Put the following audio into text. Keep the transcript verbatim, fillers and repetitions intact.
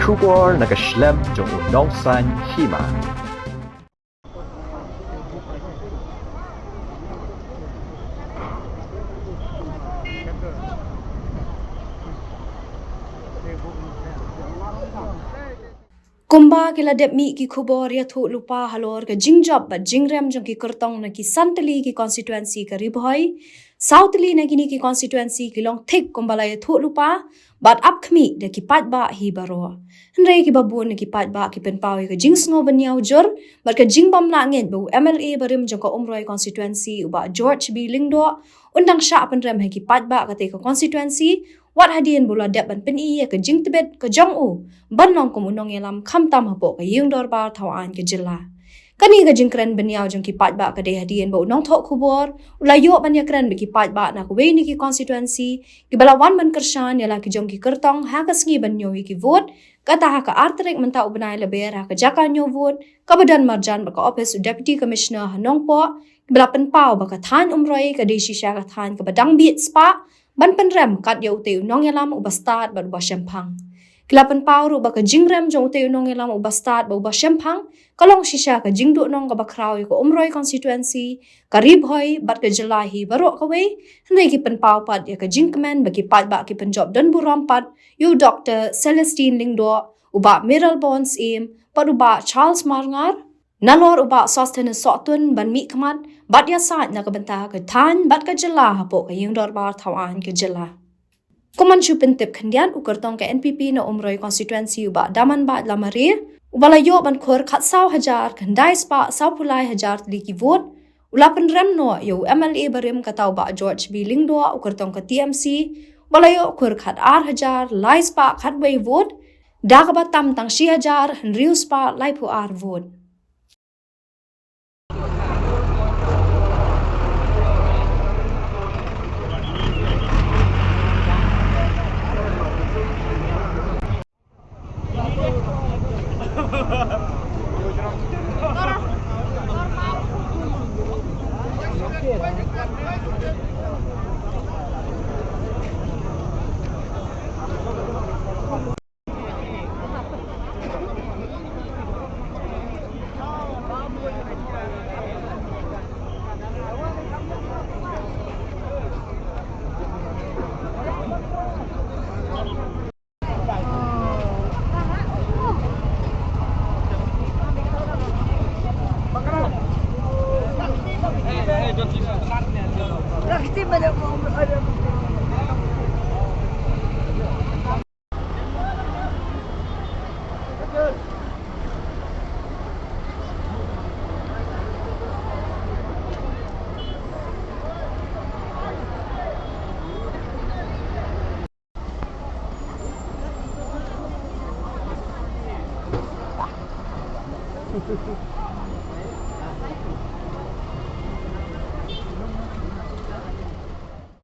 Khubor na ka shlem jong u nongsan hima. Kumba ki la dep mih ki khubor ïathuh lypa halor ka jingjop bad jingrem jong ki kyrtong na ki san tylli ki constituency ka Ri Bhoi, saw tylli na kine ki constituency ki long thik kumba la ïathuh lypa bad ap khmih da ki paidbah hi baroh. Hynrei kiba bun na ki paidbah ki pynpaw ïa ka jingsngew bynñiaw jur bad ka jingbym lah ngeit ba u M L A barim jong ka Umroi constituency u Bah George B Lyngdoh un dang shah pynrem ha ki paidbah katei ka constituency, wat hadien ba u la dep ban pyni ïa ka jingtbit ka jong u ban long kum u nongïalam khamtam hapoh ka ïing dorbar thaw aiñ ka jylla. Kane ka jingkren bynñiaw jong ki paidbah ka dei hadien ba u nongthoh khubor u la ïoh ban ïakren bad ki paidbah na kawei na ki constituency kiba la wan ban kyrshan ïa la ki jong ki kyrtong ha ka sngi ban ñiew ïa ki vote, kata ha ka ar tarik mynta u bnai Lber ha ka jaka ñiew vote kaba don marjan bad ka ophis u Deputy Commissioner ha Nongpoh, kiba la pynpaw ba ka thaiñ Umroi ka dei shisha ka thaiñ kaba dang bieit spah ban pynrem kat ïa utei u nongïalam uba stad bad uba shemphang. Ki la pynpaw ruh ba ka jingrem jong utei u nongïalam uba stad bad uba shemphang ka long shisha ka jingduhnong kaba khraw ïa ka Umroi constituency, ka Ri Bhoi bad ka jylla hi baroh kawei. Hynrei ki pynpaw pat ïa ka jingkmen ba ki paidbah ki pynjop donburom pat ïa u Doktor Celestine Lyngdoh, u Bah Mayralborn Syiem bad u Bah Charles Marngar, nalor u Bah Sosthenes Sohtun ban mihkhmat bad ïasaid na ka bynta ka thaiñ bad ka jylla hapoh ka ïing dorbar thaw aiñ ka jylla. Kum ban shu pyntip khyndiat, u kyrtong ka N P P na Umroi constituency u Bah Damanbait Lamare, uba la ïoh ban khur khatsaw hajar khyndai spah sawphew lai hajar tylli ki vote, u la pynrem noh ïa u M L A barim kata u Bah George B Lyngdoh, u kyrtong ka T M C, uba la ïoh khur khatar hajar lai spah khatwei vote, da kaba tam tang shi hajar hynriew spah laiphew ar vote.